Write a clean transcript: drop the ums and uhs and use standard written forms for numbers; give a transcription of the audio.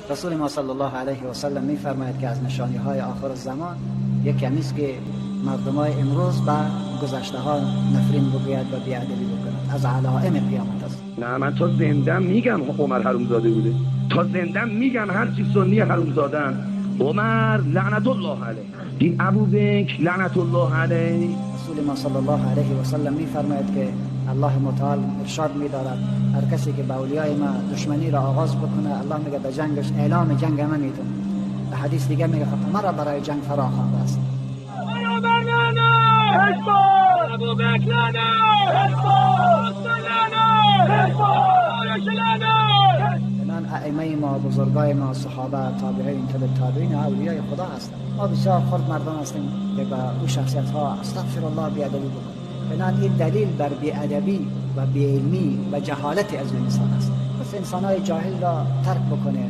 رسول ما صلی الله علیه و سلم میفرماید که از نشانی های آخر زمان یکی همیست که مردم های امروز به گذشته ها نفرین بگوید و بی‌ادبی بکند. از علائم قیامت است. نه، من تا زندم میگم عمر حرومزاده بوده، تا زندم میگم هر چی سنی حرومزادن. عمر لعنت الله علیه، این ابوبکر لعنت الله علیه. رسول ما صلی الله علیه و سلم میفرماید که الله متعال ارشاد می‌دارد هر کسی که با اولیای ما دشمنی را آغاز بکنه، الله میگه به جنگش اعلام جنگ من میتون. به حدیث دیگه میگه خب مرا برای جنگ فرا خوانده است. الان ائمه ما، بزرگای ما، صحابه، تابعین، تبع تابعین، اولیای خدا هستند. ما بسیار خرد مردم هستیم که با او شخصیت ها استغفر الله بی‌ادبی بکنیم. بنان این دلیل بر بی‌ادبی و بی‌علمی و جهالت از انسان است. پس انسان‌های جاهل را ترک بکنه.